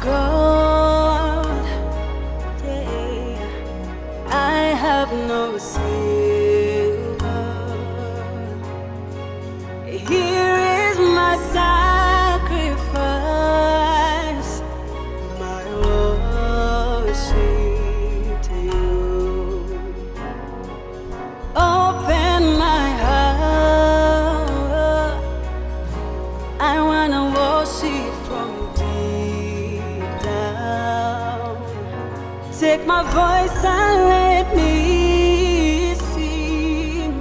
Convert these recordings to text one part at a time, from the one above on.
gold, yeah. I have no silver. Here is my sacrifice, my worship to you. Open my heart, I wanna worship from deep down. Take my voice and let me sing.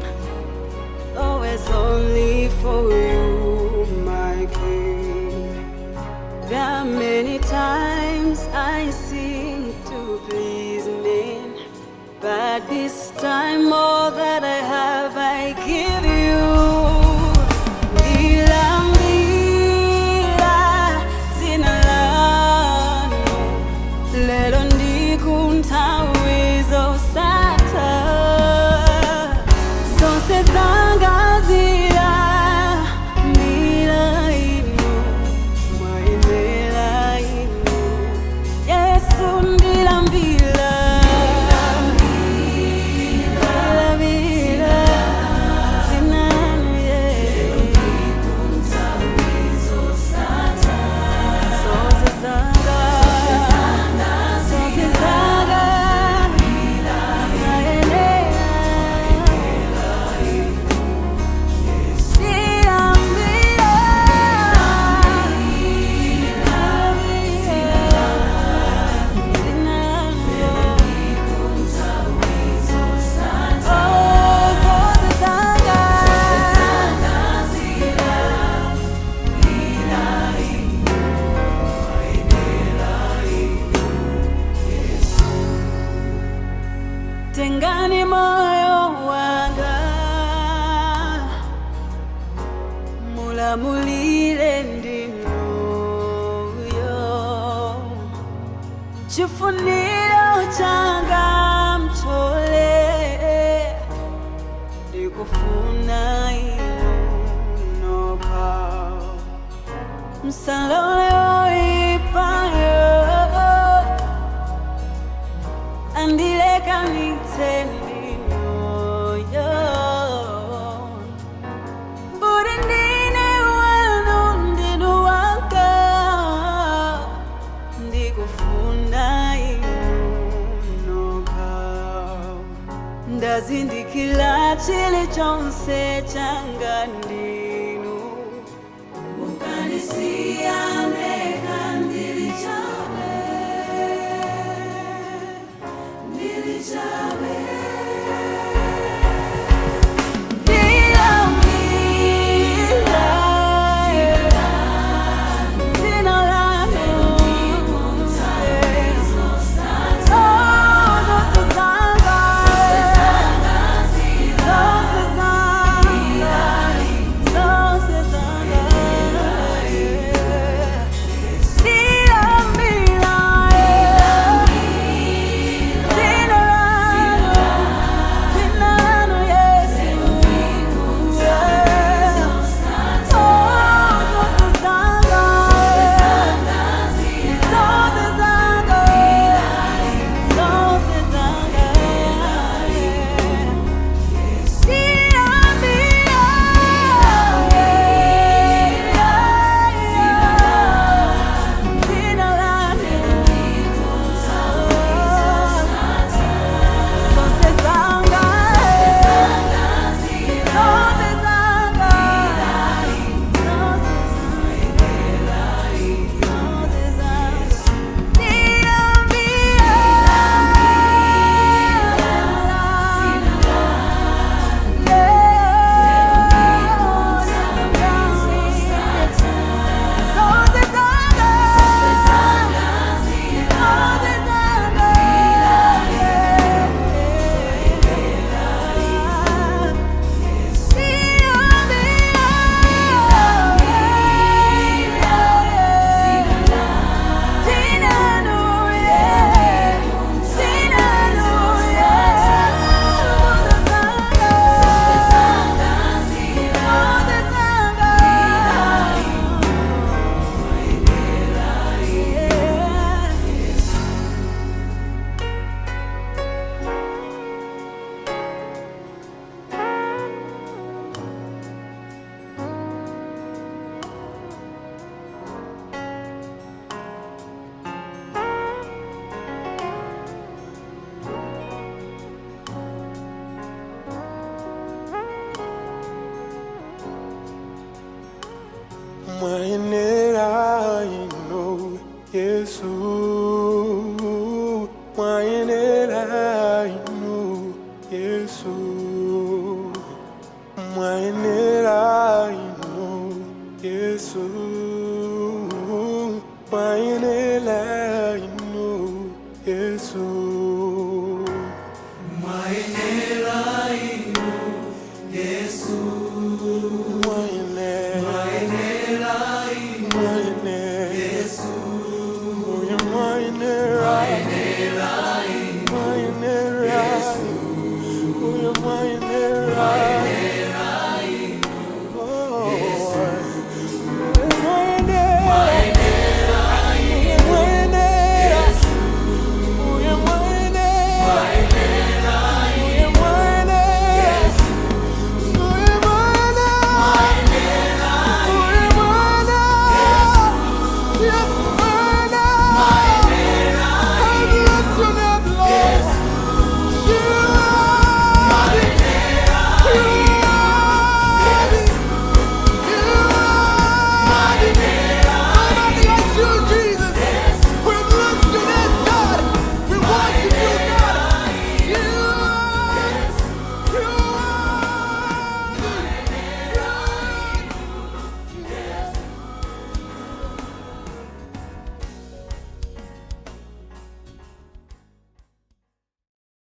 Oh, it's only for you, my King. There are many times I sing to please men, but this time all that I have I give you. Ndilambira dzina lanu, lero ndi kunthawi zosatha. Zonse zanga zilambira inu, mwayenera inu. Yesu ndilambira, ndilambira dzina lanu, yeah. Zonse zanga, zonse zanga, mwayenera. Ndilambira, dzina lanu. Oh, zonse zanga. Tengani moyo wanga, mulamulire ndinuyo, chifuniro changa mchole, ndikufuna inu nokha, msalole woipayo andilekanitse ndinuyo. Mburi ndine wanu, ndinu wanga, ndikufuna inu nokha. Ndazindikira chilichonse changa ndinu, mukanisiya ndekha ndili chabe, ndili chabe.